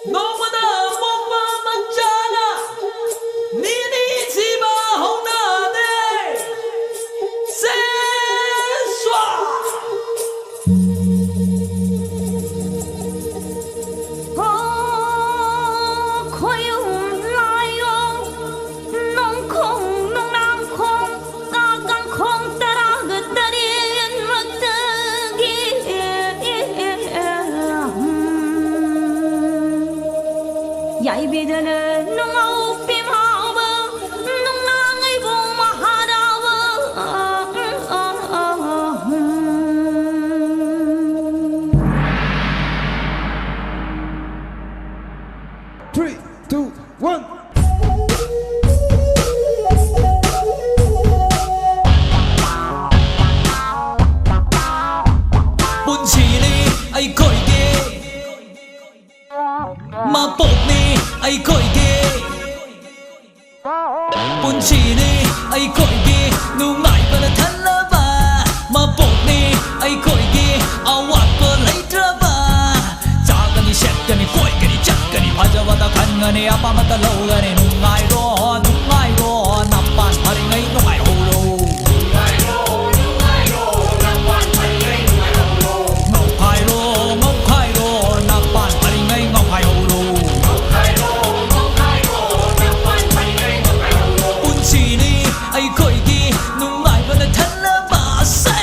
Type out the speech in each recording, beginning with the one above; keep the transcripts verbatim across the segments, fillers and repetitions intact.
ꯅꯣꯡꯃꯗ ꯄꯣꯛꯄ ꯃꯆꯥꯅ ꯅꯤꯅꯤ ꯁꯤꯕ ꯍꯧꯅꯗꯦ꯫ ꯁꯦ ꯁ꯭ꯋꯥ꯫ ꯈꯣꯏꯌꯨꯝ ꯂꯥꯏꯌꯣ, ꯅꯣꯡꯈꯣꯡ ꯅꯣꯡꯅꯥꯡꯈꯣꯡ ꯀꯥꯡꯈꯣꯡ ꯇꯔꯥꯒ ꯇꯔꯦꯠꯃꯛꯇꯒꯤ ꯌꯥꯏꯕꯤꯗꯅ ꯅꯨꯡꯉꯧ ꯄꯤꯃꯥꯎꯕ ꯅꯨꯡꯅꯥꯡ ꯏꯕꯨꯡ ꯃꯍꯥꯔꯥꯎꯕ꯫ Three, two, one. ꯄꯨꯟꯁꯤꯅꯤ ꯑꯩꯈꯣꯏꯒꯤ, ꯃꯄꯣꯛꯅꯤ ꯑꯩꯈꯣꯏꯒꯤ꯫ ꯄꯨꯟꯁꯤꯅꯤ ꯑꯩꯈꯣꯏꯒꯤ ꯅꯨꯡꯉꯥꯏꯕꯅ ꯊꯜꯂꯕ ꯃꯄꯣꯛꯅꯤ ꯑꯩꯈꯣꯏꯒꯤ ꯑꯋꯥꯠꯄ ꯂꯩꯇ꯭ꯔꯕ꯫ ꯆꯥꯒꯅꯤ, ꯁꯦꯠꯀꯅꯤ, ꯀꯣꯏꯒꯅꯤ, ꯆꯠꯀꯅꯤ, ꯐꯖꯕꯗ ꯈꯟꯒꯅꯤ, ꯑꯄꯥꯝꯕꯇ ꯂꯧꯒꯅꯤ꯫ ꯅꯨꯡꯉꯥꯏꯔꯣ, ꯅꯨꯡꯉꯥꯏꯔꯣ, ꯅꯄꯥꯟ ꯐꯔꯤꯉꯩ ꯅꯨꯡꯉꯥꯏꯍꯧꯔꯣ꯫ ꯉꯥꯎꯈꯥꯏꯔꯣ, ꯉꯥꯎꯈꯥꯏꯔꯣ, ꯅꯄꯥꯟ ꯐꯔꯤꯉꯩ ꯉꯥꯎꯈꯥꯏꯍꯧꯔꯣ꯫ ꯄꯨꯟꯁꯤꯅꯤ ꯑꯩꯈꯣꯏꯒꯤ ꯅꯨꯡꯉꯥꯏꯕꯅ ꯊꯜꯂꯕ꯫ ꯁꯦ!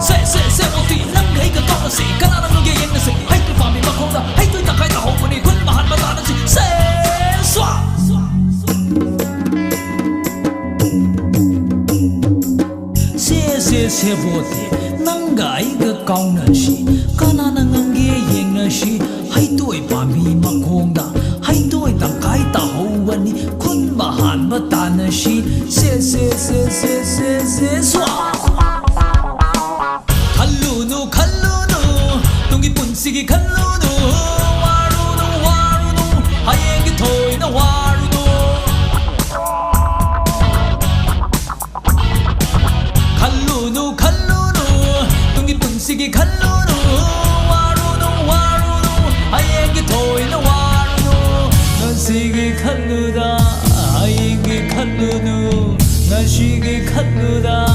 ꯁꯦ, ꯁꯦ, ꯁꯦ, ꯑꯣꯇꯤ, ꯅꯪꯒ ꯑꯩꯒ ꯀꯥꯎꯅꯁꯤ꯫ ꯀꯅꯥꯅ ꯉꯝꯒꯦ ꯌꯦꯡꯅꯁꯤ꯫ ꯍꯩꯇꯨ ꯄꯥꯝꯕꯤ ꯃꯈꯣꯡꯗ ꯍꯩꯇꯨ ꯇꯪꯈꯥꯏ ꯇꯥꯍꯧꯕꯅꯤ꯫ ꯈꯨꯟ ꯃꯍꯥꯟꯕ ꯇꯥꯅꯁꯤ꯫ ꯁꯦ! ꯁꯦ, ꯁꯦ, ꯁꯦꯕꯣꯠꯇꯤ, ꯅꯪꯒ ꯑꯩꯒ ꯀꯥꯎꯅꯁꯤ꯫ ꯀꯅꯥꯅ ꯉꯝꯒꯦ ꯌꯦꯡꯅꯁꯤ꯫ ꯍꯩꯇꯣꯏ ꯄꯥꯝꯕꯤ ꯃꯈꯣꯡꯗ ꯍꯩꯇꯣꯏ ꯇꯪꯈꯥꯏ ꯇꯥꯍꯧꯕꯅꯤ꯫ ꯈꯨꯟꯕ ꯍꯥꯟꯕ ꯇꯥꯅꯁꯤ꯫ ꯁꯦ, ꯁꯦ, ꯁꯦ, ꯁꯦ, ꯁꯦ, ꯁꯦ, ꯁ꯭ꯋꯥ! ꯈꯜꯂꯨꯅꯨ, ꯈꯜꯂꯨꯅꯨ, ꯇꯨꯡꯒꯤ ꯄꯨꯟꯁꯤꯒꯤ ꯈꯜꯂꯨꯅꯨ꯫ ꯋꯥꯔꯨꯅꯨ, ꯋꯥꯔꯨꯅꯨ, ꯍꯌꯦꯡꯒꯤ ꯊꯣꯏꯅ ꯋꯥꯔꯨꯅꯨ꯫ ꯈꯜꯂꯨꯅꯨ, ꯈꯜꯂꯨꯅꯨ, ꯇꯨꯡꯒꯤ ꯄꯨꯟꯁꯤꯒꯤ ꯈꯜꯂꯨꯅꯨ꯫ ꯈꯟꯕꯗ